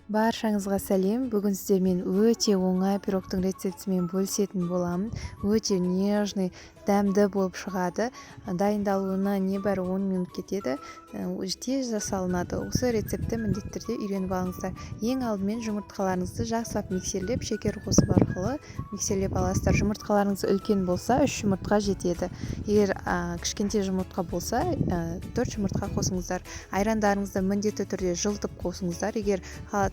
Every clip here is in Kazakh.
Баршаңызға сәлем! Бүгін сіздермен өте оңай пирогтың рецептімен бөлісетін боламын. Өте нежный, дәмді болып шығады. Дайындалуына небәрі 10 минут кетеді, тез жасалынады. Осы рецептті міндетті түрде үйреніп алыңыздар. Ең алдымен жұмыртқаларыңызды жақсылап миксерлеп, шекер қосып арқылы миксерлеп аласыздар. Жұмыртқаларыңыз үлкен болса, 3 жұмыртқа жетеді. Егер кішкентай жұмыртқа болса, 4 жұмыртқа қосыңыздар. Айрандарыңызды міндетті түрде жылытып қосыңыздар. Егер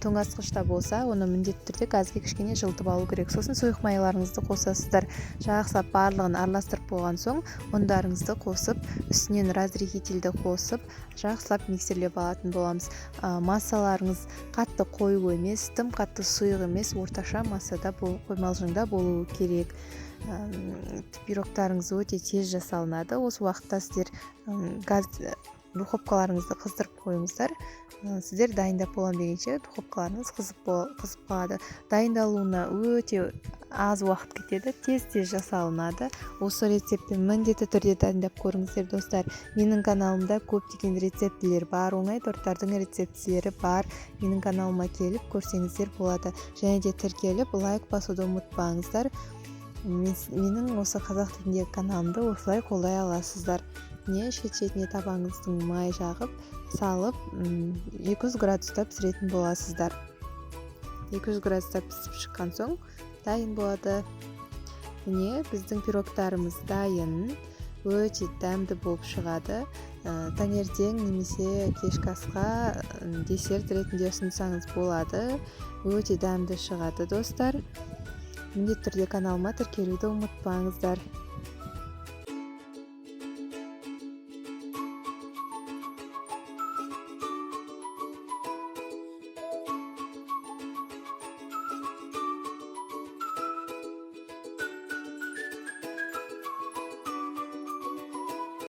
тоңазытқышта болса, оны міндетті түрде газге кішкене жылытып алу керек. Сосын сұйық майларыңызды қосасыздар. Жақсылап барлығын араластырып болған соң, ұндарыңызды қосып, үстінен разрыхлительді қосып, жақсылап миксерлеп алатын боламыз. Массаларыңыз қатты қою емес, тым қатты сұйық емес, орташа массада, қоймалжыңда болуы керек. Пирогтарыңыз өте тез жасалынады. Осы уақытта сіздер газ духовкаларыңызды қыздырып қойыңыздар. Сіздер дайындап боламын дегенше, духовкаларыңыз қызып қалады. Дайындалуына өте аз уақыт кетеді, тез тез жасалынады. Осы рецептті міндетті түрде дайындап көріңіздер, достар. Менің каналымда көптеген рецептілер бар, оңай торттардың рецептілері бар. Менің каналыма келіп көрсеңіздер болады. Және де тіркеліп, лайк басуды ұмытпаңыздар. Менің осы қазақ тіліндегі каналымды осылай қолдай аласыздар. Міне, шет шетіне табаңыздың май жағып салып, 200 градуста пісіретін боласыздар. 200 градуста пісіп шыққан соң дайын болады. Міне, біздің пирогтарымыз дайын, өте дәмді болып шығады. Таңертең немесе кешкі асқа десерт ретінде ұсынсаңыз болады. Өте дәмді шығады, достар. Міндетті түрде каналыма тіркелуді ұмытпаңыздар.